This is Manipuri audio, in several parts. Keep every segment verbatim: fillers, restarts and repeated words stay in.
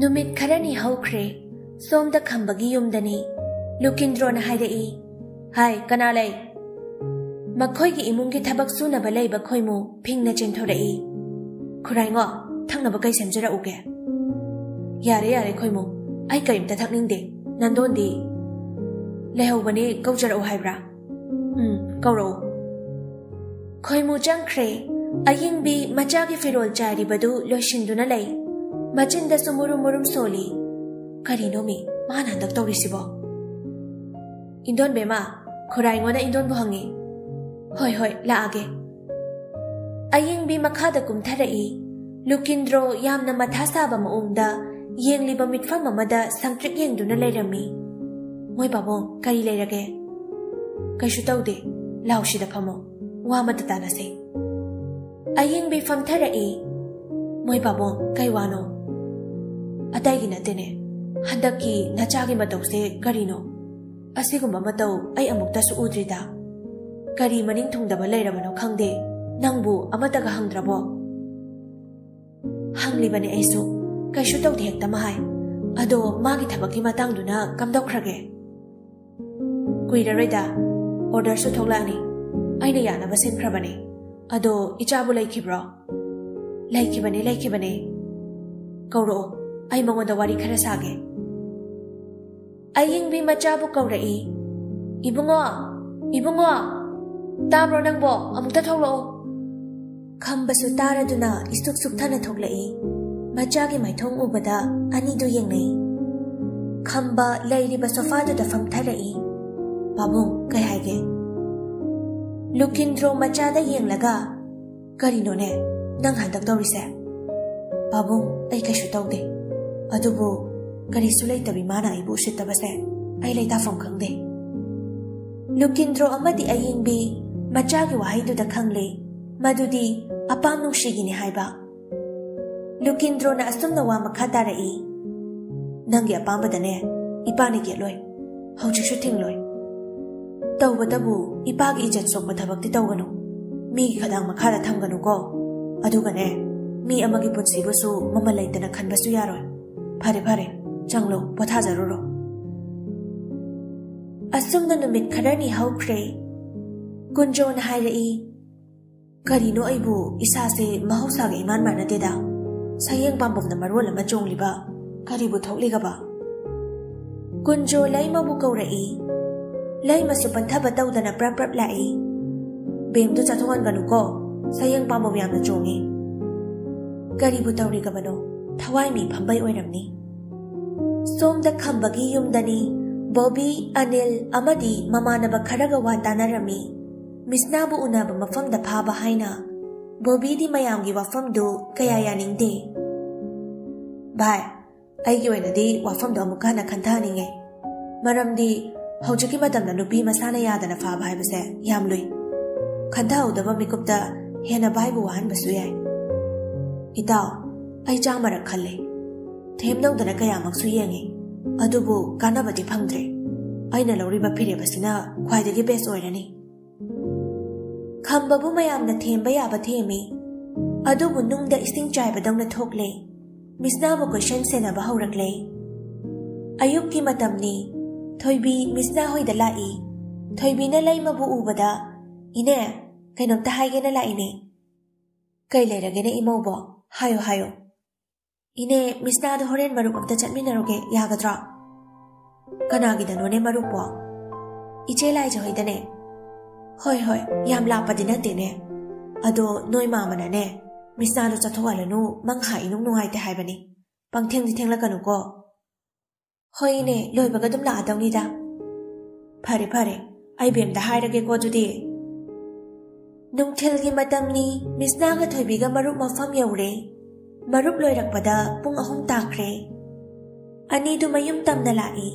ꯅꯨꯃꯤꯠ ꯈꯔꯅꯤ ꯍꯧꯈ꯭ꯔꯦ꯫ ꯁꯣꯝꯗ ꯈꯝꯕꯒꯤ ꯌꯨꯝꯗꯅꯤ꯫ ꯂꯨꯀꯤꯟꯗ꯭ꯔꯣꯅ ꯍꯥꯏꯔꯛꯏ, "ꯍꯥꯏ, ꯀꯅꯥ ꯂꯩ?" ꯃꯈꯣꯏꯒꯤ ꯏꯃꯨꯡꯒꯤ ꯊꯕꯛ ꯁꯨꯅꯕ ꯂꯩꯕ ꯈꯣꯏꯃꯨ ꯐꯤꯡꯅ ꯆꯦꯟꯊꯣꯔꯛꯏ꯫ "ꯈꯨꯔꯥꯏꯉꯣ, ꯊꯛꯅꯕ ꯀꯩ ꯁꯦꯝꯖꯔꯛꯎꯒꯦ?" "ꯌꯥꯔꯦ, ꯌꯥꯔꯦ, ꯈꯣꯏꯃꯨ, ꯑꯩ ꯀꯔꯤꯝꯇ ꯊꯛꯅꯤꯡꯗꯦ꯫ ꯅꯟꯗꯣꯟꯗꯤ?" "ꯂꯩꯍꯧꯕꯅꯦ, ꯀꯧꯖꯔꯛꯎ ꯍꯥꯏꯕ꯭ꯔꯥ?" "ꯎꯝ, ꯀꯧꯔꯛꯎ꯫" ꯈꯣꯏꯃꯨ ꯆꯪꯈ꯭ꯔꯦ꯫ ꯑꯌꯤꯡꯕꯤ ꯃꯆꯥꯒꯤ ꯐꯤꯔꯣꯜ ꯆꯥꯏꯔꯤꯕꯗꯨ ꯂꯣꯏꯁꯤꯟꯗꯨꯅ ꯂꯩ꯫ ꯃꯆꯤꯟꯗꯁꯨ ꯃꯨꯔꯨꯝ ꯃꯨꯔꯨꯝ ꯁꯣꯜꯂꯤ꯫ ꯀꯔꯤꯅꯣꯃꯤ ꯃꯥꯅ ꯍꯟꯗꯛ ꯇꯧꯔꯤꯁꯤꯕꯣ? "ꯏꯟꯗꯣꯟꯕꯦꯝꯃ, ꯈꯨꯔꯥꯏꯉꯣꯅ ꯏꯟꯗꯣꯟꯕꯨ ꯍꯪꯉꯤ꯫" "ꯍꯣꯏ, ꯍꯣꯏ, ꯂꯥꯛꯑꯒꯦ꯫" ꯑꯌꯤꯡꯕꯤ ꯃꯈꯥꯗ ꯀꯨꯝꯊꯔꯛꯏ꯫ ꯂꯨꯀꯤꯟꯗ꯭ꯔꯣ ꯌꯥꯝꯅ ꯃꯊꯥ ꯁꯥꯕ ꯃꯑꯣꯡꯗ ꯌꯦꯡꯂꯤꯕ ꯃꯤꯠꯐꯝ ꯑꯃꯗ ꯁꯪꯇ꯭ꯔꯤꯛ ꯌꯦꯡꯗꯨꯅ ꯂꯩꯔꯝꯃꯤ꯫ "ꯃꯣꯏ ꯄꯥꯕꯨꯡ, ꯀꯔꯤ ꯂꯩꯔꯒꯦ?" "ꯀꯩꯁꯨ ꯇꯧꯗꯦ, ꯂꯥꯎ ꯁꯤꯗ ꯐꯝꯃꯣ, ꯋꯥ ꯑꯃꯇ ꯇꯥꯟꯅꯁꯦ꯫" ꯑꯌꯤꯡꯕꯤ ꯐꯝꯊꯔꯛꯏ꯫ "ꯃꯣꯏ ꯄꯥꯕꯨꯡ, ꯀꯩ ꯋꯥꯅꯣ?" "ꯑꯇꯩꯒꯤ ꯅꯠꯇꯦꯅꯦ, ꯍꯟꯗꯛꯀꯤ ꯅꯆꯥꯒꯤ ꯃꯇꯧꯁꯦ ꯀꯔꯤꯅꯣ? ꯑꯁꯤꯒꯨꯝꯕ ꯃꯇꯧ ꯑꯩ ꯑꯃꯨꯛꯇꯁꯨ ꯎꯗ꯭ꯔꯤꯗ꯫ ꯀꯔꯤ ꯃꯅꯤꯡ ꯊꯨꯡꯗꯕ ꯂꯩꯔꯕꯅꯣ ꯈꯪꯗꯦ, ꯅꯪꯕꯨ ꯑꯃꯠꯇꯒ ꯍꯪꯗ꯭ꯔꯕꯣ?" "ꯍꯪꯂꯤꯕꯅꯦ ꯑꯩꯁꯨ, ꯀꯩꯁꯨ ꯇꯧꯗꯦ ꯍꯦꯛꯇ ꯃꯍꯥꯏ꯫ ꯑꯗꯣ ꯃꯥꯒꯤ ꯊꯕꯛꯀꯤ ꯃꯇꯥꯡꯗꯨꯅ ꯀꯝꯗꯧꯈ꯭ꯔꯒꯦ?" "ꯀꯨꯏꯔꯔꯣꯏꯗ, ꯑꯣꯔꯗꯔꯁꯨ ꯊꯣꯛꯂꯛꯑꯅꯤ꯫ ꯑꯩꯅ ꯌꯥꯅꯕ ꯁꯤꯟꯈ꯭ꯔꯕꯅꯦ꯫ ꯑꯗꯣ ꯏꯆꯥꯕꯨ ꯂꯩꯈꯤꯕ꯭ꯔꯣ?" "ꯂꯩꯈꯤꯕꯅꯦ, ꯂꯩꯈꯤꯕꯅꯦ꯫" "ꯀꯧꯔꯛꯑꯣ, ꯑꯩ ꯃꯉꯣꯟꯗ ꯋꯥꯔꯤ ꯈꯔ ꯁꯥꯒꯦ꯫" ꯑꯌꯤꯡꯕꯤ ꯃꯆꯥꯕꯨ ꯀꯧꯔꯛꯏ꯫ "ꯏꯕꯨꯡꯉꯣ, ꯏꯕꯨꯡꯉꯣ, ꯇꯥꯕ꯭ꯔꯣ ꯅꯪꯕꯣ? ꯑꯃꯨꯛꯇ ꯊꯣꯛꯂꯛꯑꯣ꯫" ꯈꯝꯕꯁꯨ ꯇꯥꯔꯗꯨꯅ ꯏꯁꯨꯛ ꯁꯨꯛꯊꯅ ꯊꯣꯛꯂꯛꯏ꯫ ꯃꯆꯥꯒꯤ ꯃꯥꯏꯊꯣꯡ ꯎꯕꯗ ꯑꯅꯤꯗꯨ ꯌꯦꯡꯅꯩ꯫ ꯈꯝꯕ ꯂꯩꯔꯤꯕ ꯁꯣꯐꯥꯗꯨꯗ ꯐꯝꯊꯔꯛꯏ꯫ "ꯄꯥꯕꯨꯡ, ꯀꯩ ꯍꯥꯏꯒꯦ?" ꯂꯨꯀꯤꯟꯗ꯭ꯔꯣ ꯃꯆꯥꯗ ꯌꯦꯡꯂꯒ, "ꯀꯔꯤꯅꯣꯅꯦ ꯅꯪ ꯍꯟꯗꯛ ꯇꯧꯔꯤꯁꯦ?" "ꯄꯥꯕꯨꯡ, ꯑꯩ ꯀꯩꯁꯨ ꯇꯧꯗꯦ꯫ ꯑꯗꯨꯕꯨ ꯀꯔꯤꯁꯨ ꯂꯩꯇꯕꯤ ꯃꯥꯅ ꯑꯩꯕꯨ ꯎꯁꯤꯠꯇꯕꯁꯦ ꯑꯩ ꯂꯩꯇꯥꯐꯝ ꯈꯪꯗꯦ꯫" ꯂꯨꯀꯤꯟꯗ꯭ꯔꯣ ꯑꯃꯗꯤ ꯑꯌꯤꯡꯕꯤ ꯃꯆꯥꯒꯤ ꯋꯥꯍꯩꯗꯨꯗ ꯈꯪꯂꯦ, ꯃꯗꯨꯗꯤ ꯑꯄꯥꯝ ꯅꯨꯡꯁꯤꯒꯤꯅꯤ ꯍꯥꯏꯕ꯫ ꯂꯨꯀꯤꯟꯗ꯭ꯔꯣꯅ ꯑꯁꯨꯝꯅ ꯋꯥ ꯃꯈꯥ ꯇꯥꯔꯛꯏ, "ꯅꯪꯒꯤ ꯑꯄꯥꯝꯕꯗꯅꯦ ꯏꯄꯥꯅ ꯌꯦꯠꯂꯣꯏ, ꯍꯧꯖꯤꯛꯁꯨ ꯊꯤꯡꯂꯣꯏ꯫ ꯇꯧꯕꯇꯕꯨ ꯏꯄꯥꯒꯤ ꯏꯖꯠ ꯁꯣꯛꯄ ꯊꯕꯛꯇꯤ ꯇꯧꯒꯅꯨ꯫ ꯃꯤꯒꯤ ꯈꯗꯥꯡ ꯃꯈꯥꯗ ꯊꯝꯒꯅꯨꯀꯣ꯫ ꯑꯗꯨꯒꯅꯦ, ꯃꯤ ꯑꯃꯒꯤ ꯄꯨꯟꯁꯤꯕꯨꯁꯨ ꯃꯃꯜ ꯂꯩꯇꯅ ꯈꯟꯕꯁꯨ ꯌꯥꯔꯣꯏ꯫ ꯐꯔꯦ ꯐꯔꯦ, ꯆꯪꯂꯣ, ꯄꯣꯊꯥꯖꯔꯨꯔꯣ꯫ ꯑꯁꯨꯝꯅ ꯅꯨꯃꯤꯠ ꯈꯔꯅꯤ ꯍꯧꯈ꯭ꯔꯦ꯫ ꯀꯨꯟꯖꯣꯅ ꯍꯥꯏꯔꯛꯏ, "ꯀꯔꯤꯅꯣ, ꯑꯩꯕꯨ ꯏꯁꯥꯁꯦ ꯃꯍꯧꯁꯥꯒ ꯏꯃꯥꯟ ꯃꯥꯟꯅꯗꯦꯗ꯫ ꯁꯌꯦꯡ ꯄꯥꯝꯕꯣꯝꯅ ꯃꯔꯣꯜ ꯑꯃ ꯆꯣꯡꯂꯤꯕ, ꯀꯔꯤꯕꯨ ꯊꯣꯛꯂꯤꯒꯕ?" ꯀꯨꯟꯖꯣ ꯂꯩꯃꯕꯨ ꯀꯧꯔꯛꯏ꯫ ꯂꯩꯃꯁꯨ ꯄꯟꯊꯕ ꯇꯧꯗꯅ ꯄ꯭ꯔꯞ ꯄ꯭ꯔꯞ ꯂꯥꯛꯏ꯫ "ꯕꯦꯝꯗꯨ ꯆꯠꯊꯣꯛꯍꯟꯒꯅꯨꯀꯣ, ꯁꯌꯦꯡ ꯄꯥꯝꯕꯣꯝ ꯌꯥꯝꯅ ꯆꯣꯡꯉꯤ꯫ ꯀꯔꯤꯕꯨ ꯇꯧꯔꯤꯒꯕꯅꯣ? ꯊꯋꯥꯏ ꯃꯤ ꯐꯝꯕꯩ ꯑꯣꯏꯔꯝꯅꯤ꯫" ꯁꯣꯝꯗ ꯈꯝꯕꯒꯤ ꯌꯨꯝꯗꯅꯤ꯫ ꯕꯣꯕꯤ, ꯑꯅꯤꯜ ꯑꯃꯗꯤ ꯃꯃꯥꯟꯅꯕ ꯈꯔꯒ ꯋꯥ ꯇꯥꯅꯔꯝꯃꯤ꯫ ꯃꯤꯁꯅꯥꯕꯨ ꯎꯅꯕ ꯃꯐꯝꯗ ꯐꯥꯕ ꯍꯥꯏꯅ꯫ ꯕꯣꯕꯤꯗꯤ ꯃꯌꯥꯝꯒꯤ ꯋꯥꯐꯝꯗꯨ ꯀꯌꯥ ꯌꯥꯅꯤꯡꯗꯦ꯫ "ꯚꯥꯏ, ꯑꯩꯒꯤ ꯑꯣꯏꯅꯗꯤ ꯋꯥꯐꯝꯗꯣ ꯑꯃꯨꯛꯀ ꯍꯟꯅ ꯈꯟꯊꯍꯟꯅꯤꯡꯉꯦ꯫ ꯃꯔꯝꯗꯤ ꯍꯧꯖꯤꯛꯀꯤ ꯃꯇꯝꯗ ꯅꯨꯄꯤ ꯃꯁꯥꯅ ꯌꯥꯗꯅ ꯐꯥꯕ ꯍꯥꯏꯕꯁꯦ ꯌꯥꯝ ꯂꯨꯏ꯫ ꯈꯟꯊꯍꯧꯗꯕ ꯃꯤꯀꯨꯞꯇ ꯍꯦꯟꯅ ꯚꯥꯏꯕꯨ ꯋꯥꯍꯟꯕꯁꯨ ꯌꯥꯏ꯫ ꯏꯇꯥꯎ, ꯑꯩ ꯆꯥꯝꯃꯔꯛ ꯈꯜꯂꯦ꯫ ꯊꯦꯝꯅꯧꯗꯅ ꯀꯌꯥꯃꯛꯁꯨ ꯌꯦꯡꯉꯤ, ꯑꯗꯨꯕꯨ ꯀꯥꯟꯅꯕꯗꯤ ꯐꯪꯗ꯭ꯔꯦ꯫ ꯑꯩꯅ ꯂꯧꯔꯤꯕ ꯐꯤꯔꯦꯞ ꯑꯁꯤꯅ ꯈ꯭ꯋꯥꯏꯗꯒꯤ ꯕꯦꯁ ꯑꯣꯏꯔꯅꯤ꯫" ꯈꯝꯕꯕꯨ ꯃꯌꯥꯝꯅ ꯊꯦꯝꯕ ꯌꯥꯕ ꯊꯦꯝꯃꯤ, ꯑꯗꯨꯕꯨ ꯅꯨꯡꯗ ꯏꯁꯤꯡ ꯆꯥꯏꯕꯗꯧꯅ ꯊꯣꯛꯂꯦ꯫ ꯃꯤꯁꯅꯥꯕꯨ ꯀꯣꯏꯁꯦꯟ ꯁꯦꯟꯅꯕ ꯍꯧꯔꯛꯂꯦ꯫ ꯑꯌꯨꯛꯀꯤ ꯃꯇꯝꯅꯤ꯫ ꯊꯣꯏꯕꯤ ꯃꯤꯁꯅꯥ ꯍꯣꯏꯗ ꯂꯥꯛꯏ꯫ ꯊꯣꯏꯕꯤꯅ ꯂꯩꯃꯕꯨ ꯎꯕꯗ, "ꯏꯅꯦ, ꯀꯩꯅꯣꯝꯇ ꯍꯥꯏꯒꯦꯅ ꯂꯥꯛꯏꯅꯦ꯫" "ꯀꯩ ꯂꯩꯔꯒꯦꯅꯦ ꯏꯃꯧꯕꯣ? ꯍꯥꯏꯌꯣ, ꯍꯥꯏꯌꯣ꯫" "ꯏꯅꯦ, ꯃꯤꯁꯅꯥꯗꯣ ꯍꯣꯔꯦꯟ ꯃꯔꯨꯞ ꯑꯝꯇ ꯆꯠꯃꯤꯟꯅꯔꯨꯒꯦ, ꯌꯥꯒꯗ꯭ꯔꯣ?" "ꯀꯅꯥꯒꯤꯗꯅꯣꯅꯦ ꯃꯔꯨꯞꯄꯣ?" "ꯏꯆꯦ ꯂꯥꯏꯖ ꯍꯣꯏꯗꯅꯦ꯫" "ꯍꯣꯏ, ꯍꯣꯏ, ꯌꯥꯝ ꯂꯥꯞꯄꯗꯤ ꯅꯠꯇꯦꯅꯦ꯫ ꯑꯗꯣ ꯅꯣꯏ ꯃꯥꯃꯅꯅꯦ, ꯃꯤꯁꯅꯥꯗꯣ ꯆꯠꯊꯣꯛꯍꯜꯂꯅꯨ, ꯃꯪ ꯍꯥ ꯏꯅꯨꯡ ꯅꯨꯡꯉꯥꯏꯇꯦ ꯍꯥꯏꯕꯅꯤ꯫ ꯄꯪꯊꯦꯡꯗꯤ ꯊꯦꯡꯂꯛꯀꯅꯨꯀꯣ꯫" "ꯍꯣꯏꯅꯦ, ꯂꯣꯏꯕꯒ ꯑꯗꯨꯝ ꯂꯥꯛꯑꯗꯧꯅꯤꯗ꯫" "ꯐꯔꯦ, ꯐꯔꯦ, ꯑꯩ ꯕꯦꯝꯗ ꯍꯥꯏꯔꯒꯦꯀꯣ ꯑꯗꯨꯗꯤ꯫" ꯅꯨꯡꯊꯤꯜꯒꯤ ꯃꯇꯝꯅꯤ꯫ ꯃꯤꯁꯅꯥꯒ ꯊꯣꯏꯕꯤꯒ ꯃꯔꯨꯞ ꯃꯐꯝ ꯌꯧꯔꯦ꯫ ꯃꯔꯨꯞ ꯂꯣꯏꯔꯛꯄꯗ ꯄꯨꯡ ꯑꯍꯨꯝ ꯇꯥꯈ꯭ꯔꯦ꯫ ꯑꯅꯤꯗꯨ ꯃꯌꯨꯝ ꯇꯝꯅ ꯂꯥꯛꯏ꯫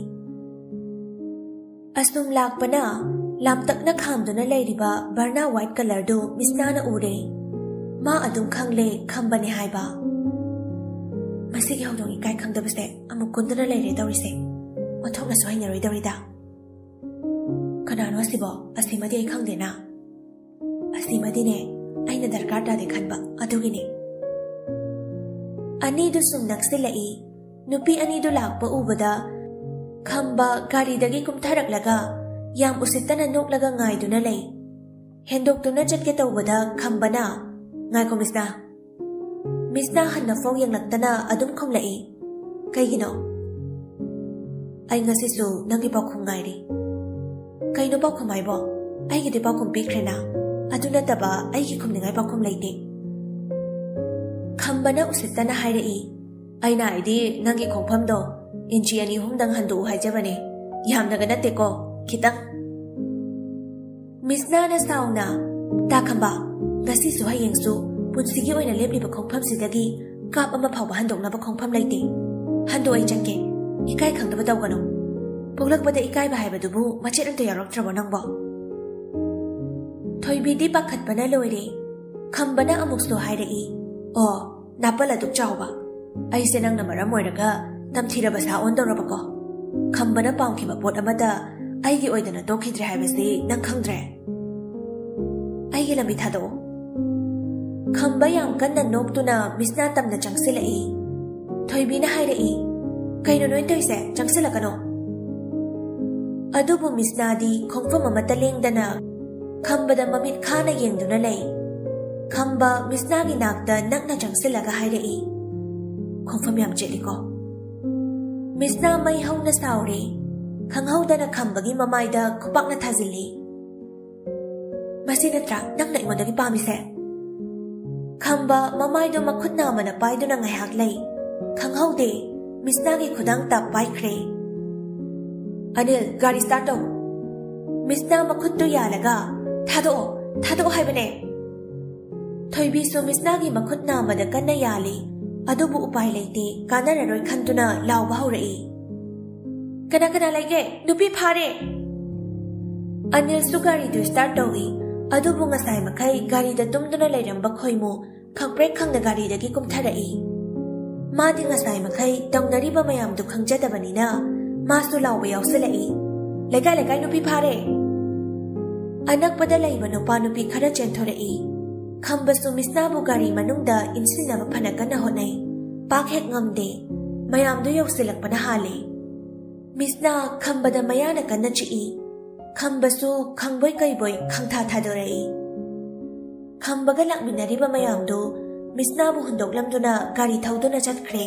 ꯑꯁꯨꯝ ꯂꯥꯛꯄꯅ ꯂꯥꯝꯇꯛꯅ ꯈꯥꯝꯗꯨꯅ ꯂꯩꯔꯤꯕ ꯕꯔꯅꯥ ꯋꯥꯏꯠ ꯀꯂꯔꯗꯨ ꯃꯤꯁꯅꯥꯅ ꯎꯔꯦ꯫ ꯃꯥ ꯑꯗꯨꯝ ꯈꯪꯂꯦ ꯈꯝꯕꯅꯦ ꯍꯥꯏꯕ꯫ "ꯃꯁꯤꯒꯤ ꯍꯧꯗꯣꯡ ꯏꯀꯥꯏ ꯈꯪꯗꯕꯁꯦ ꯑꯃꯨꯛ ꯀꯨꯟꯗꯨꯅ ꯂꯩꯔꯦ ꯇꯧꯔꯤꯁꯦ꯫ ꯑꯣꯟꯊꯣꯛꯅꯁꯨ ꯍꯩꯅꯔꯣꯏꯗꯧꯔꯤꯗ꯫" "ꯀꯅꯥꯅꯣ ꯑꯁꯤꯕꯣ? ꯑꯁꯤꯃꯗꯤ ꯑꯩ ꯈꯪꯗꯦꯅ꯫ ꯑꯁꯤꯃꯗꯤꯅꯦ, ꯑꯩꯅ ꯗꯔꯀꯥꯔ ꯇꯥꯗꯦ ꯈꯟꯕ ꯑꯗꯨꯒꯤꯅꯦ꯫" ꯑꯅꯤꯗꯨ ꯁꯨꯝ ꯅꯛꯁꯤꯜꯂꯛꯏ꯫ ꯅꯨꯄꯤ ꯑꯅꯤꯗꯨ ꯂꯥꯛꯄ ꯎꯕꯗ ꯈꯝꯕ ꯒꯥꯔꯤꯗꯒꯤ ꯀꯨꯝꯊꯔꯛꯂꯒ ꯌꯥꯝ ꯎꯁꯤꯠꯇꯅ ꯅꯣꯛꯂꯒ ꯉꯥꯏꯗꯨꯅ ꯂꯩ꯫ ꯍꯦꯟꯗꯣꯛꯇꯨꯅ ꯆꯠꯀꯦ ꯇꯧꯕꯗ ꯈꯝꯕꯅ, "ꯉꯥꯏꯈꯣ ꯃꯤꯁꯅꯥ꯫" ꯃꯤꯁꯅꯥ ꯍꯟꯅ ꯐꯥꯎ ꯌꯦꯡꯂꯛꯇꯅ ꯑꯗꯨꯝ ꯈꯨꯝꯂꯛꯏ꯫ "ꯀꯩꯒꯤꯅꯣ?" "ꯑꯩ ꯉꯁꯤꯁꯨ ꯅꯪꯒꯤ ꯄꯥꯎꯈꯨꯝ ꯉꯥꯏꯔꯤ꯫" "ꯀꯩꯅꯣ ꯄꯥꯎꯈꯨꯝ ꯍꯥꯏꯕꯣ? ꯑꯩꯒꯤꯗꯤ ꯄꯥꯎꯈꯨꯝ ꯄꯤꯈ꯭ꯔꯦꯅ꯫ ꯑꯗꯨ ꯅꯠꯇꯕ ꯑꯩꯒꯤ ꯈꯨꯝꯅꯤꯡꯉꯥꯏ ꯄꯥꯎꯈꯨꯝ ꯂꯩꯇꯦ꯫" ꯈꯝꯕꯅ ꯎꯁꯤꯠꯇꯅ ꯍꯥꯏꯔꯛꯏ꯫ "ꯑꯩꯅ ꯍꯥꯏꯗꯤ ꯅꯪꯒꯤ ꯈꯣꯡꯐꯝꯗꯣ ꯏꯟꯆꯤ ꯑꯅꯤ ꯑꯍꯨꯝꯗꯪ ꯍꯟꯗꯣꯛꯎ ꯍꯥꯏꯖꯕꯅꯦ꯫ ꯌꯥꯝꯅꯒ ꯅꯠꯇꯦꯀꯣ, ꯈꯤꯇꯪ꯫" ꯃꯤꯁꯅꯥꯅ ꯁꯥꯎꯅ, "ꯇꯥ ꯈꯝꯕ, ꯉꯁꯤꯁꯨ ꯍꯌꯦꯡꯁꯨ ꯄꯨꯟꯁꯤꯒꯤ ꯑꯣꯏꯅ ꯂꯦꯞꯂꯤꯕ ꯈꯣꯡꯐꯝꯁꯤꯗꯒꯤ ꯀꯥꯞ ꯑꯃ ꯐꯥꯎꯕ ꯍꯟꯗꯣꯛꯅꯕ ꯈꯣꯡꯐꯝ ꯂꯩꯇꯦ꯫ ꯍꯟꯗꯣꯛ, ꯑꯩ ꯆꯠꯀꯦ꯫ ꯏꯀꯥꯏ ꯈꯪꯗꯕ ꯇꯧꯒꯅꯨ꯫ ꯄꯣꯛꯂꯛꯄꯗ ꯏꯀꯥꯏꯕ ꯍꯥꯏꯕꯗꯨꯕꯨ ꯃꯆꯦꯠ ꯑꯝꯇ ꯌꯥꯎꯔꯛꯇ꯭ꯔꯕꯣ ꯅꯪꯕꯣ?" ꯊꯣꯏꯕꯤꯗꯤ ꯄꯥꯈꯠꯄꯅ ꯂꯣꯏꯔꯦ꯫ ꯈꯝꯕꯅ ꯑꯃꯨꯛꯁꯨ ꯍꯥꯏꯔꯛꯏ, "ꯑꯣ, ꯅꯥꯄꯜ ꯑꯗꯨꯛ ꯆꯥꯎꯕ꯫ ꯑꯩꯁꯦ ꯅꯪꯅ ꯃꯔꯝ ꯑꯣꯏꯔꯒ ꯇꯝꯊꯤꯔꯕ ꯁꯥ ꯑꯣꯟꯗꯧꯔꯕꯀꯣ꯫ ꯈꯝꯕꯅ ꯄꯥꯝꯈꯤꯕ ꯄꯣꯠ ꯑꯃꯠꯇ ꯑꯩꯒꯤ ꯑꯣꯏꯗꯅ ꯇꯣꯛꯈꯤꯗ꯭ꯔꯦ ꯍꯥꯏꯕꯁꯤ ꯅꯪ ꯈꯪꯗ꯭ꯔꯦ꯫ ꯑꯩꯒꯤ ꯂꯝꯕꯤ ꯊꯥꯗꯣꯛꯑꯣ꯫" ꯈꯝꯕ ꯌꯥꯝ ꯀꯟꯅ ꯅꯣꯛꯇꯨꯅ ꯃꯤꯁꯅꯥ ꯇꯝꯅ ꯆꯪꯁꯤꯜꯂꯛꯏ꯫ ꯊꯣꯏꯕꯤꯅ ꯍꯥꯏꯔꯛꯏ, "ꯀꯩꯅꯣ ꯅꯣꯏ ꯇꯧꯔꯤꯁꯦ? ꯆꯪꯁꯤꯜꯂꯛꯀꯅꯣ꯫" ꯑꯗꯨꯕꯨ ꯃꯤꯁꯅꯥꯗꯤ ꯈꯣꯡꯐꯝ ꯑꯃꯠꯇ ꯂꯦꯡꯗꯅ ꯈꯝꯕꯗ ꯃꯃꯤꯠ ꯈꯥꯅ ꯌꯦꯡꯗꯨꯅ ꯂꯩ꯫ ꯈꯝꯕ ꯃꯤꯁꯅꯥꯒꯤ ꯅꯥꯛꯇ ꯅꯛꯅ ꯆꯪꯁꯤꯜꯂꯒ ꯍꯥꯏꯔꯛꯏ, "ꯈꯣꯡꯐꯝ ꯌꯥꯝ ꯆꯦꯠꯂꯤꯀꯣ꯫" ꯃꯤꯁꯅꯥ ꯃꯩ ꯍꯧꯅ ꯁꯥꯎꯔꯦ꯫ ꯈꯪꯍꯧꯗꯅ ꯈꯝꯕꯒꯤ ꯃꯃꯥꯏꯗ ꯈꯨꯄꯥꯛꯅ ꯊꯥꯖꯤꯜꯂꯤ꯫ "ꯃꯁꯤ ꯅꯠꯇ꯭ꯔꯥ ꯅꯪꯅ ꯑꯩꯉꯣꯟꯗꯒꯤ ꯄꯥꯝꯃꯤꯁꯦ?" ꯈꯝꯕ ꯃꯃꯥꯏꯗꯣ ꯃꯈꯨꯠ ꯅꯥꯝꯃꯅ ꯄꯥꯏꯗꯨꯅ ꯉꯥꯏꯍꯥꯛ ꯂꯩ꯫ ꯈꯪꯍꯧꯗꯦ, ꯃꯤꯁꯅꯥꯒꯤ ꯈꯨꯗꯥꯡ ꯇꯞ ꯄꯥꯏꯈ꯭ꯔꯦ꯫ "ꯑꯅꯤꯜ, ꯒꯥꯔꯤ ꯁ꯭ꯇꯥꯔꯠ ꯇꯧ꯫" ꯃꯤꯁꯅꯥ ꯃꯈꯨꯠꯇꯨ ꯌꯥꯜꯂꯒ, "ꯊꯥꯗꯣꯛꯑꯣ, ꯊꯥꯗꯣꯛꯑꯣ ꯍꯥꯏꯕꯅꯦ!" ꯊꯣꯏꯕꯤꯁꯨ ꯃꯤꯁꯅꯥꯒꯤ ꯃꯈꯨꯠ ꯅꯥꯝꯃꯗ ꯀꯟꯅ ꯌꯥꯜꯂꯤ, ꯑꯗꯨꯕꯨ ꯎꯄꯥꯏ ꯂꯩꯇꯦ, ꯀꯥꯟꯅꯔꯔꯣꯏ ꯈꯟꯗꯨꯅ ꯂꯥꯎꯕ ꯍꯧꯔꯛꯏ꯫ "ꯀꯅꯥ ꯀꯅꯥ ꯂꯩꯒꯦ? ꯅꯨꯄꯤ ꯐꯥꯔꯦ!" ꯑꯅꯤꯜꯁꯨ ꯒꯥꯔꯤꯗꯨ ꯁ꯭ꯇꯥꯔꯠ ꯇꯧꯏ, ꯑꯗꯨꯕꯨ ꯉꯁꯥꯏ ꯃꯈꯩ ꯒꯥꯔꯤꯗ ꯇꯨꯝꯗꯨꯅ ꯂꯩꯔꯝꯕ ꯈꯣꯏꯃꯨ ꯈꯪꯄ꯭ꯔꯦꯛ ꯈꯪꯅ ꯒꯥꯔꯤꯗꯒꯤ ꯀꯨꯝꯊꯔꯛꯏ꯫ ꯃꯥꯗꯤ ꯉꯁꯥꯏ ꯃꯈꯩ ꯇꯧꯅꯔꯤꯕ ꯃꯌꯥꯝꯗꯨ ꯈꯪꯖꯗꯕꯅꯤꯅ ꯃꯥꯁꯨ ꯂꯥꯎꯕ ꯌꯥꯎꯁꯤꯜꯂꯛꯏ, "ꯂꯩꯀꯥꯏ ꯂꯩꯀꯥꯏ ꯅꯨꯄꯤ ꯐꯥꯔꯦ!" ꯑꯅꯛꯄꯗ ꯂꯩꯕ ꯅꯨꯄꯥ ꯅꯨꯄꯤ ꯈꯔ ꯆꯦꯟꯊꯣꯔꯛꯏ꯫ ꯈꯝꯕꯁꯨ ꯃꯤꯁꯅꯥꯕꯨ ꯒꯥꯔꯤ ꯃꯅꯨꯡꯗ ꯏꯟꯁꯤꯟꯅꯕ ꯐꯅ ꯀꯟꯅ ꯍꯣꯠꯅꯩ꯫ ꯄꯥꯛ ꯍꯦꯛ ꯉꯝꯗꯦ꯫ ꯃꯌꯥꯝꯗꯨ ꯌꯧꯁꯤꯜꯂꯛꯄꯅ ꯍꯥꯜꯂꯦ꯫ ꯃꯤꯁꯅꯥ ꯈꯝꯕꯗ ꯃꯌꯥꯅ ꯀꯟꯅ ꯆꯤꯛꯏ꯫ ꯈꯝꯕꯁꯨ ꯈꯪꯕꯣꯏ ꯀꯩꯕꯣꯏ ꯈꯪꯊꯥ ꯊꯥꯗꯣꯔꯛꯏ꯫ ꯈꯝꯕꯒ ꯂꯥꯛꯃꯤꯟꯅꯔꯤꯕ ꯃꯌꯥꯝꯗꯨ ꯃꯤꯁꯅꯥꯕꯨ ꯍꯨꯟꯗꯣꯛꯂꯝꯗꯨꯅ ꯒꯥꯔꯤ ꯊꯧꯗꯨꯅ ꯆꯠꯈ꯭ꯔꯦ꯫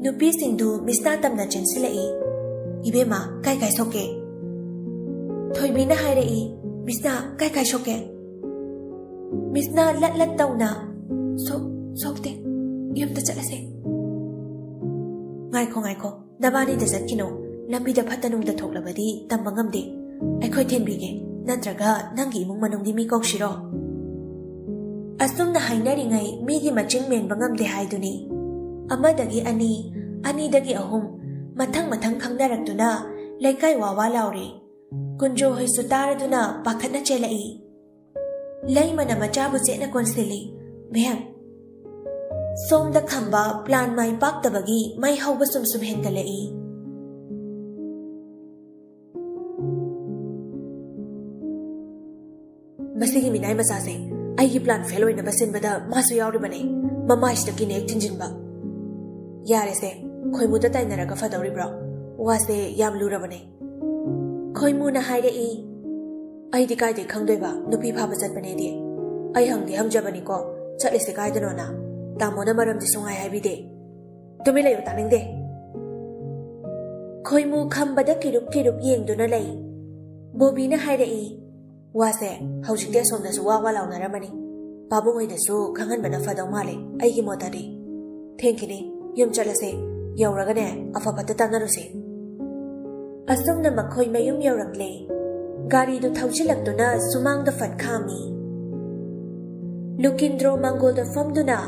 ꯅꯨꯄꯤꯁꯤꯡꯗꯨ ꯃꯤꯁꯅꯥ ꯇꯝꯅ ꯆꯦꯟꯁꯤꯜꯂꯛꯏ꯫ "ꯏꯕꯦꯝꯃ, ꯀꯥꯏ ꯀꯥꯏ ꯁꯣꯛꯀꯦ?" ꯊꯣꯏꯕꯤꯅ ꯍꯥꯏꯔꯛꯏ꯫ "ꯃꯤꯁꯅꯥ, ꯀꯥꯏ ꯀꯥꯏ ꯁꯣꯛꯀꯦ?" ꯃꯤꯁꯅꯥ ꯂꯠ ꯂꯠ ꯇꯧꯅ, "ꯁꯣꯛ-, ꯁꯣꯛꯇꯦ, ꯌꯨꯝꯗ ꯆꯠꯂꯁꯦ꯫" "ꯉꯥꯏꯈꯣ, ꯉꯥꯏꯈꯣ, ꯅꯕꯥꯅꯤꯗ ꯆꯠꯈꯤꯅꯣ꯫ ꯂꯝꯕꯤꯗ ꯐꯠꯇ ꯅꯨꯡꯗ ꯊꯣꯛꯂꯕꯗꯤ ꯇꯝꯕ ꯉꯝꯗꯦ꯫ ꯑꯩꯈꯣꯏ ꯊꯤꯟꯕꯤꯒꯦ, ꯅꯠꯇ꯭ꯔꯒ ꯅꯪꯒꯤ ꯏꯃꯨꯡ ꯃꯅꯨꯡꯒꯤ ꯃꯤ ꯀꯧꯁꯤꯔꯣ?" ꯑꯁꯨꯝꯅ ꯍꯥꯏꯅꯔꯤꯉꯩ ꯃꯤꯒꯤ ꯃꯆꯤꯡ ꯃꯦꯟꯕ ꯉꯝꯗꯦ ꯍꯥꯏꯗꯨꯅꯤ꯫ ꯑꯃꯗꯒꯤ ꯑꯅꯤ, ꯑꯅꯤꯗꯒꯤ ꯑꯍꯨꯝ, ꯃꯊꯪ ꯃꯊꯪ ꯈꯪꯅꯔꯛꯇꯨꯅ ꯂꯩꯀꯥꯏ ꯋꯥ ꯋꯥ ꯂꯥꯎꯔꯦ꯫ ꯀꯨꯟꯖꯣ ꯍꯣꯏꯁꯨ ꯇꯥꯔꯗꯨꯅ ꯄꯥꯈꯠꯅ ꯆꯦꯜꯂꯛꯏ꯫ ꯂꯩꯃꯅ ꯃꯆꯥꯕꯨ ꯆꯦꯠꯅ ꯀꯣꯟꯁꯤꯜꯂꯤ꯫ "ꯃꯦꯝ, ꯁꯣꯝꯗ ꯈꯝꯕ ꯄ꯭ꯂꯥꯟ ꯃꯥꯏ ꯄꯥꯛꯇꯕꯒꯤ ꯃꯩ ꯍꯧꯕ ꯁꯨꯝ ꯁꯨꯝ ꯍꯦꯟꯒꯠꯂꯛꯏ꯫ ꯃꯁꯤꯒꯤ ꯃꯤꯅꯥꯏ ꯃꯆꯥꯁꯦ ꯑꯩꯒꯤ ꯄ꯭ꯂꯥꯟ ꯐꯦꯜ ꯑꯣꯏꯅꯕ ꯁꯤꯟꯕꯗ ꯃꯥꯁꯨ ꯌꯥꯎꯔꯤꯕꯅꯦ꯫ ꯃꯃꯥꯏꯁꯤꯗ ꯀꯤꯅꯦꯛ ꯊꯤꯟꯖꯤꯟꯕ꯫ ꯌꯥꯔꯦꯁꯦ, ꯈꯣꯏꯃꯨꯗ ꯇꯥꯏꯅꯔꯒ ꯐꯗꯧꯔꯤꯕ꯭ꯔꯣ? ꯋꯥꯁꯦ ꯌꯥꯝ ꯂꯨꯔꯕꯅꯦ꯫" ꯈꯣꯏꯃꯨꯅ ꯍꯥꯏꯔꯛꯏ꯫ "ꯑꯩꯗꯤ ꯀꯥꯏꯗꯩ ꯈꯪꯗꯣꯏꯕ? ꯅꯨꯄꯤ ꯐꯥꯕ ꯆꯠꯄꯅꯦꯗꯤ꯫ ꯑꯩ ꯍꯪꯗꯤ ꯍꯪꯖꯕꯅꯤꯀꯣ, ꯆꯠꯂꯤꯁꯦ ꯀꯥꯏꯗꯅꯣꯅ꯫ ꯇꯥꯃꯣꯅ ꯃꯔꯝꯗꯤ ꯁꯨꯡꯍꯥꯏ ꯍꯥꯏꯕꯤꯗꯦ꯫ ꯇꯨꯃꯤꯟ ꯂꯩꯌꯨ, ꯇꯥꯅꯤꯡꯗꯦ꯫" ꯈꯣꯏꯃꯨ ꯈꯝꯕꯗ ꯀꯤꯔꯨꯛ ꯀꯤꯔꯨꯛ ꯌꯦꯡꯗꯨꯅ ꯂꯩ꯫ ꯕꯣꯕꯤꯅ ꯍꯥꯏꯔꯛꯏ꯫ "ꯋꯥꯁꯦ ꯍꯧꯖꯤꯛꯇꯤ ꯑꯁꯣꯝꯗꯁꯨ ꯋꯥ ꯋꯥ ꯂꯥꯎꯅꯔꯝꯃꯅꯤ꯫ ꯄꯥꯕꯨꯡ ꯍꯣꯏꯗꯁꯨ ꯈꯪꯍꯟꯕꯅ ꯐꯗꯧ ꯃꯥꯜꯂꯦ, ꯑꯩꯒꯤ ꯃꯣꯠꯇꯗꯤ꯫ ꯊꯦꯡꯈꯤꯅꯤ, ꯌꯨꯝ ꯆꯠꯂꯁꯦ, ꯌꯧꯔꯒꯅꯦ ꯑꯐ ꯐꯠꯇ ꯇꯥꯟꯅꯔꯨꯁꯦ꯫" ꯑꯁꯨꯝꯅ ꯃꯈꯣꯏ ꯃꯌꯨꯝ ꯌꯧꯔꯛꯂꯦ꯫ ꯒꯥꯔꯤꯗꯨ ꯊꯧꯖꯤꯜꯂꯛꯇꯨꯅ ꯁꯨꯃꯥꯡꯗ ꯐꯠ ꯈꯥꯝꯃꯤ꯫ ꯂꯨꯀꯤꯟꯗ꯭ꯔꯣ ꯃꯥꯡꯒꯣꯜꯗ ꯐꯝꯗꯨꯅ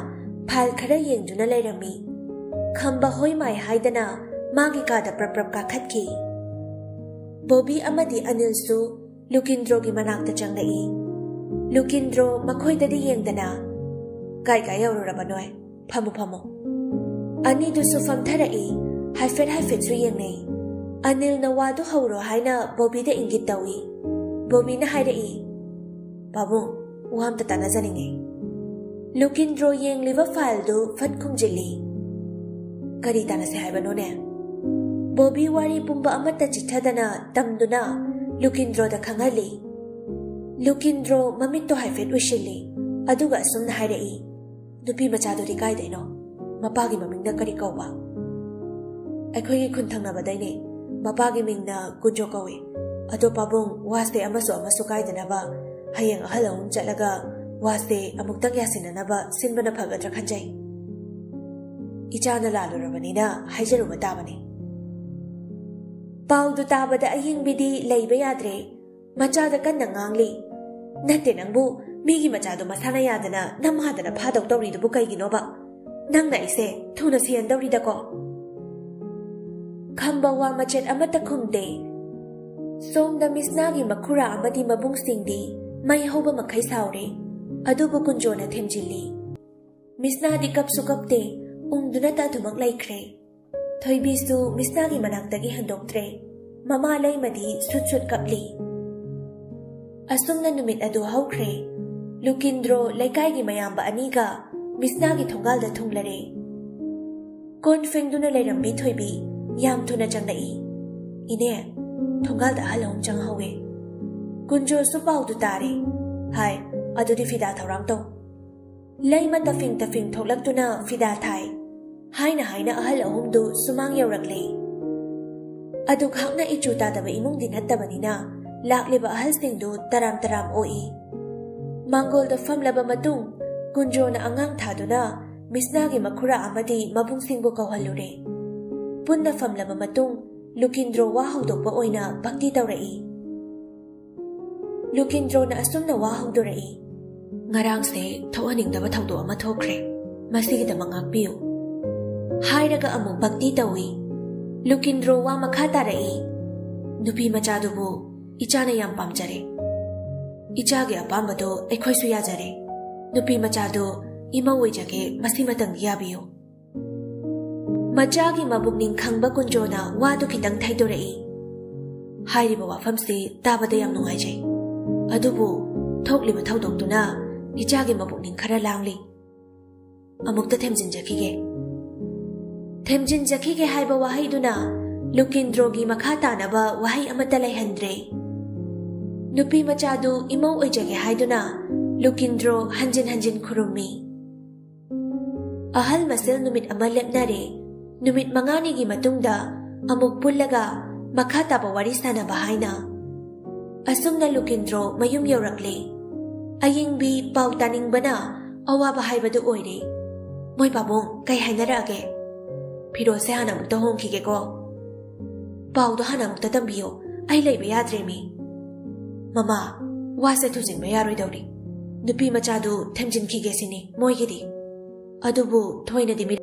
ꯐꯥꯏꯜ ꯈꯔ ꯌꯦꯡꯗꯨꯅ ꯂꯩꯔꯝꯃꯤ꯫ ꯈꯝꯕ ꯍꯣꯏ ꯃꯥꯏ ꯍꯥꯏꯗꯅ ꯃꯥꯒꯤ ꯀꯥꯗ ꯄ꯭ꯔꯞ ꯄ꯭ꯔꯞ ꯀꯥꯈꯠꯈꯤ꯫ ꯕꯣꯕꯤ ꯑꯃꯗꯤ ꯑꯅꯤꯜꯁꯨ ꯂꯨꯀꯤꯟꯗ꯭ꯔꯣꯒꯤ ꯃꯅꯥꯛꯇ ꯆꯪꯂꯛꯏ꯫ ꯂꯨꯀꯤꯟꯗ꯭ꯔꯣ ꯃꯈꯣꯏꯗꯗꯤ ꯌꯦꯡꯗꯅ, "ꯀꯥꯏ ꯀꯥꯏ ꯌꯧꯔꯨꯔꯕꯅꯣꯏ? ꯐꯝꯃꯨ, ꯐꯝꯃꯨ꯫" ꯑꯅꯤꯗꯨꯁꯨ ꯐꯝꯊꯔꯛꯏ꯫ ꯍꯥꯏꯐꯦꯠ ꯍꯥꯏꯐꯦꯠꯁꯨ ꯌꯦꯡꯅꯩ꯫ ꯑꯅꯤꯜꯅ ꯋꯥꯗꯨ ꯍꯧꯔꯣ ꯍꯥꯏꯅ ꯕꯣꯕꯤꯗ ꯏꯪꯒꯤꯠ ꯇꯧꯏ꯫ ꯕꯣꯕꯤꯅ ꯍꯥꯏꯔꯛꯏ, "ꯄꯥꯕꯨꯡ, ꯋꯥ ꯑꯝꯇ ꯇꯥꯟꯅꯖꯅꯤꯡꯉꯤ꯫" ꯂꯨꯀꯤꯟꯗ꯭ꯔꯣ ꯌꯦꯡꯂꯤꯕ ꯐꯥꯏꯜꯗꯨ ꯐꯠ ꯈꯨꯝꯖꯤꯜꯂꯤ꯫ "ꯀꯔꯤ ꯇꯥꯟꯅꯁꯦ ꯍꯥꯏꯕꯅꯣꯅꯦ?" ꯕꯣꯕꯤ ꯋꯥꯔꯤ ꯄꯨꯝꯕ ꯑꯃꯠꯇ ꯆꯤꯠꯊꯗꯅ ꯇꯝꯗꯨꯅ ꯂꯨꯀꯤꯟꯗ꯭ꯔꯣꯗ ꯈꯪꯍꯜꯂꯤ꯫ ꯂꯨꯀꯤꯟꯗ꯭ꯔꯣ ꯃꯃꯤꯠꯇꯣ ꯍꯥꯏꯐꯦꯠ ꯎꯏꯁꯤꯜꯂꯤ, ꯑꯗꯨꯒ ꯑꯁꯨꯝꯅ ꯍꯥꯏꯔꯛꯏ, "ꯅꯨꯄꯤ ꯃꯆꯥꯗꯨꯗꯤ ꯀꯥꯏꯗꯩꯅꯣ? ꯃꯄꯥꯒꯤ ꯃꯃꯤꯡꯅ ꯀꯔꯤ ꯀꯧꯕ?" "ꯑꯩꯈꯣꯏꯒꯤ ꯈꯨꯟ ꯊꯪꯅꯕꯗꯩꯅꯦ꯫ ꯃꯄꯥꯒꯤ ꯃꯤꯡꯅ ꯀꯨꯟꯖꯣ ꯀꯧꯏ꯫ ꯑꯗꯣ ꯄꯥꯕꯨꯡ, ꯋꯥꯁꯦ ꯑꯃꯁꯨ ꯑꯃꯁꯨ ꯀꯥꯏꯗꯅꯕ ꯍꯌꯦꯡ ꯑꯍꯜ ꯑꯍꯨꯝ ꯆꯠꯂꯒ ꯋꯥꯁꯦ ꯑꯃꯨꯛꯇꯪ ꯌꯥꯁꯤꯟꯅꯅꯕ ꯁꯤꯟꯕꯅ ꯐꯒꯗ꯭ꯔꯥ ꯈꯟꯖꯩ꯫" "ꯏꯆꯥꯅ ꯂꯥꯜꯂꯨꯔꯕꯅꯤꯅ ꯍꯥꯏꯖꯔꯨꯕ ꯇꯥꯕꯅꯤ꯫" ꯄꯥꯎꯗꯨ ꯇꯥꯕꯗ ꯑꯌꯤꯡꯕꯤꯗꯤ ꯂꯩꯕ ꯌꯥꯗ꯭ꯔꯦ꯫ ꯃꯆꯥꯗ ꯀꯟꯅ ꯉꯥꯡꯂꯤ, "ꯅꯠꯇꯦ ꯅꯪꯕꯨ, ꯃꯤꯒꯤ ꯃꯆꯥꯗꯣ ꯃꯁꯥꯅ ꯌꯥꯗꯅ ꯅꯃꯥꯗꯅ ꯐꯥꯗꯧ ꯇꯧꯔꯤꯗꯨꯕꯨ ꯀꯩꯒꯤꯅꯣꯕ? ꯅꯪꯅ ꯑꯩꯁꯦ ꯊꯨꯅ ꯁꯤꯍꯟꯗꯧꯔꯤꯗꯀꯣ꯫" ꯈꯝꯕ ꯋꯥ ꯃꯆꯦꯠ ꯑꯃꯠꯇ ꯈꯨꯝꯗꯦ꯫ ꯁꯣꯝꯗ ꯃꯤꯁꯅꯥꯒꯤ ꯃꯈꯨꯔꯥ ꯑꯃꯗꯤ ꯃꯕꯨꯡꯁꯤꯡꯗꯤ ꯃꯩ ꯍꯧꯕ ꯃꯈꯩ ꯁꯥꯎꯔꯦ, ꯑꯗꯨꯕꯨ ꯀꯨꯟꯖꯣꯅ ꯊꯦꯝꯖꯤꯜꯂꯤ꯫ ꯃꯤꯁꯅꯥꯗꯤ ꯀꯞꯁꯨ ꯀꯞꯇꯦ, ꯎꯪꯗꯨꯅꯇ ꯑꯗꯨꯃꯛ ꯂꯩꯈ꯭ꯔꯦ꯫ ꯊꯣꯏꯕꯤꯁꯨ ꯃꯤꯁꯅꯥꯒꯤ ꯃꯅꯥꯛꯇꯒꯤ ꯍꯟꯗꯣꯛꯇ꯭ꯔꯦ꯫ ꯃꯃꯥ ꯂꯩꯃꯗꯤ ꯁꯨꯠ ꯁꯨꯠ ꯀꯞꯂꯤ꯫ ꯑꯁꯨꯝꯅ ꯅꯨꯃꯤꯠ ꯑꯗꯨ ꯍꯧꯈ꯭ꯔꯦ꯫ ꯂꯨꯀꯤꯟꯗ꯭ꯔꯣ ꯂꯩꯀꯥꯏꯒꯤ ꯃꯌꯥꯝꯕ ꯑꯅꯤꯒ ꯃꯤꯁꯅꯥꯒꯤ ꯊꯣꯡꯒꯥꯜꯗ ꯊꯨꯡꯂꯔꯦ꯫ ꯀꯣꯟ ꯐꯦꯡꯗꯨꯅ ꯂꯩꯔꯝꯕꯤ ꯊꯣꯏꯕꯤ ꯌꯥꯝ ꯊꯨꯅ ꯆꯪꯂꯛꯏ꯫ "ꯏꯅꯦ, ꯊꯣꯡꯒꯥꯜꯗ ꯑꯍꯜ ꯑꯍꯨꯝ ꯆꯪꯍꯧꯋꯦ꯫ ꯀꯨꯟꯖꯣꯁꯨ ꯄꯥꯎꯗꯨ ꯇꯥꯔꯦ ꯍꯥꯏ꯫ ꯑꯗꯨꯗꯤ ꯐꯤꯗꯥ ꯊꯧꯔꯥꯡ ꯇꯧ꯫" ꯂꯩꯃ ꯇꯐꯤꯡ ꯇꯐꯤꯡ ꯊꯣꯛꯂꯛꯇꯨꯅ ꯐꯤꯗꯥ ꯊꯥꯏ꯫ ꯍꯥꯏꯅ ꯍꯥꯏꯅ ꯑꯍꯜ ꯑꯍꯨꯝꯗꯨ ꯁꯨꯃꯥꯡ ꯌꯧꯔꯛꯂꯦ꯫ ꯑꯗꯨꯈꯥꯛꯅ ꯏꯆꯨ ꯇꯥꯗꯕ ꯏꯃꯨꯡꯗꯤ ꯅꯠꯇꯕꯅꯤꯅ ꯂꯥꯛꯂꯤꯕ ꯑꯍꯜꯁꯤꯡꯗꯨ ꯇꯔꯥꯝ ꯇꯔꯥꯝ ꯑꯣꯛꯏ꯫ ꯃꯥꯡꯒꯣꯜꯗ ꯐꯝꯂꯕ ꯃꯇꯨꯡ ꯀꯨꯟꯖꯣꯅ ꯑꯉꯥꯡ ꯊꯥꯗꯨꯅ ꯃꯤꯁꯅꯥꯒꯤ ꯃꯈꯨꯔꯥ ꯑꯃꯗꯤ ꯃꯕꯨꯡꯁꯤꯡꯕꯨ ꯀꯧꯍꯜꯂꯨꯔꯦ꯫ ꯄꯨꯟꯅ ꯐꯝꯂꯕ ꯃꯇꯨꯡ ꯂꯨꯀꯤꯟꯗ꯭ꯔꯣ ꯋꯥ ꯍꯧꯗꯣꯛꯄ ꯑꯣꯏꯅ ꯚꯛꯇꯤ ꯇꯧꯔꯛꯏ꯫ ꯂꯨꯀꯤꯟꯗ꯭ꯔꯣꯅ ꯑꯁꯨꯝꯅ ꯋꯥ ꯍꯧꯗꯣꯔꯛꯏ, "ꯉꯔꯥꯡꯁꯦ ꯊꯣꯛꯍꯟꯅꯤꯡꯗꯕ ꯊꯧꯗꯣꯛ ꯑꯃ ꯊꯣꯛꯈ꯭ꯔꯦ꯫ ꯃꯁꯤꯒꯤꯗꯃꯛ ꯉꯥꯛꯄꯤꯌꯨ꯫" ꯍꯥꯏꯔꯒ ꯑꯃꯨꯛ ꯚꯛꯇꯤ ꯇꯧꯏ꯫ ꯂꯨꯀꯤꯟꯗ꯭ꯔꯣ ꯋꯥ ꯃꯈꯥ ꯇꯥꯔꯛꯏ, "ꯅꯨꯄꯤ ꯃꯆꯥꯗꯨꯕꯨ ꯏꯆꯥꯅ ꯌꯥꯝ ꯄꯥꯝꯖꯔꯦ꯫ ꯏꯆꯥꯒꯤ ꯑꯄꯥꯝꯕꯗꯣ ꯑꯩꯈꯣꯏꯁꯨ ꯌꯥꯖꯔꯦ꯫ ꯅꯨꯄꯤ ꯃꯆꯥꯗꯣ ꯏꯃꯧ ꯑꯣꯏꯖꯒꯦ, ꯃꯁꯤꯃꯇꯪꯗꯤ ꯌꯥꯕꯤꯌꯨ꯫" ꯃꯆꯥꯒꯤ ꯃꯕꯨꯛꯅꯤꯡ ꯈꯪꯕ ꯀꯨꯟꯖꯣꯅ ꯋꯥꯗꯨ ꯈꯤꯇꯪ ꯊꯩꯗꯣꯔꯛꯏ꯫ ꯍꯥꯏꯔꯤꯕ ꯋꯥꯐꯝꯁꯤ ꯇꯥꯕꯗ ꯌꯥꯝ ꯅꯨꯡꯉꯥꯏꯖꯩ꯫ ꯑꯗꯨꯕꯨ ꯊꯣꯛꯂꯤꯕ ꯊꯧꯗꯣꯛꯇꯨꯅ ꯏꯆꯥꯒꯤ ꯃꯄꯨꯛꯅꯤꯡ ꯈꯔ ꯂꯥꯡꯂꯤ꯫ ꯑꯃꯨꯛꯇ ꯊꯦꯝꯖꯤꯟꯖꯈꯤꯒꯦ꯫ ꯊꯦꯝꯖꯤꯟꯖꯈꯤꯒꯦ ꯍꯥꯏꯕ ꯋꯥꯍꯩꯗꯨꯅ ꯂꯨꯀꯤꯟꯗ꯭ꯔꯣꯒꯤ ꯃꯈꯥ ꯇꯥꯅꯕ ꯋꯥꯍꯩ ꯑꯃꯠꯇ ꯂꯩꯍꯟꯗ꯭ꯔꯦ꯫ ꯅꯨꯄꯤ ꯃꯆꯥꯗꯨ ꯏꯃꯧ ꯑꯣꯏꯖꯒꯦ ꯍꯥꯏꯗꯨꯅ ꯂꯨꯀꯤꯟꯗ꯭ꯔꯣ ꯍꯟꯖꯤꯟ ꯍꯟꯖꯤꯟ ꯈꯨꯔꯨꯝꯃꯤ꯫ ꯑꯍꯜ ꯃꯁꯦꯜ ꯅꯨꯃꯤꯠ ꯑꯃ ꯂꯦꯞꯅꯔꯦ꯫ ꯅꯨꯃꯤꯠ ꯃꯉꯥꯅꯤꯒꯤ ꯃꯇꯨꯡꯗ ꯑꯃꯨꯛ ꯄꯨꯜꯂꯒ ꯃꯈꯥ ꯇꯥꯕ ꯋꯥꯔꯤ ꯁꯥꯟꯅꯕ ꯍꯥꯏꯅ꯫ ꯑꯁꯨꯝꯅ ꯂꯨꯀꯤꯟꯗ꯭ꯔꯣ ꯃꯌꯨꯝ ꯌꯧꯔꯛꯂꯦ꯫ ꯑꯌꯤꯡꯕꯤ ꯄꯥꯎ ꯇꯥꯅꯤꯡꯕꯅ ꯑꯋꯥꯕ ꯍꯥꯏꯕꯗꯨ ꯑꯣꯏꯔꯦ꯫ "ꯃꯣꯏ ꯄꯥꯕꯨꯡ, ꯀꯩ ꯍꯥꯏꯅꯔꯛꯑꯒꯦ? ꯐꯤꯔꯣꯜꯁꯦ ꯍꯥꯟꯅ ꯑꯃꯨꯛꯇ ꯍꯣꯡꯈꯤꯒꯦꯀꯣ꯫ ꯄꯥꯎꯗꯣ ꯍꯥꯟꯅ ꯑꯃꯨꯛꯇ ꯇꯝꯕꯤꯌꯣ, ꯑꯩ ꯂꯩꯕ ꯌꯥꯗ꯭ꯔꯦꯃꯤ꯫" "ꯃꯃꯥ, ꯋꯥꯁꯦ ꯊꯨꯖꯤꯟꯕ ꯌꯥꯔꯣꯏꯗꯧꯔꯤ꯫ ꯅꯨꯄꯤ ꯃꯆꯥꯗꯨ ꯊꯦꯝꯖꯤꯟꯈꯤꯒꯦ ꯁꯤꯅꯤ ꯃꯣꯏꯒꯤꯗꯤ꯫ ꯑꯗꯨꯕꯨ ꯊꯣꯏꯅꯗꯤ ꯃꯤ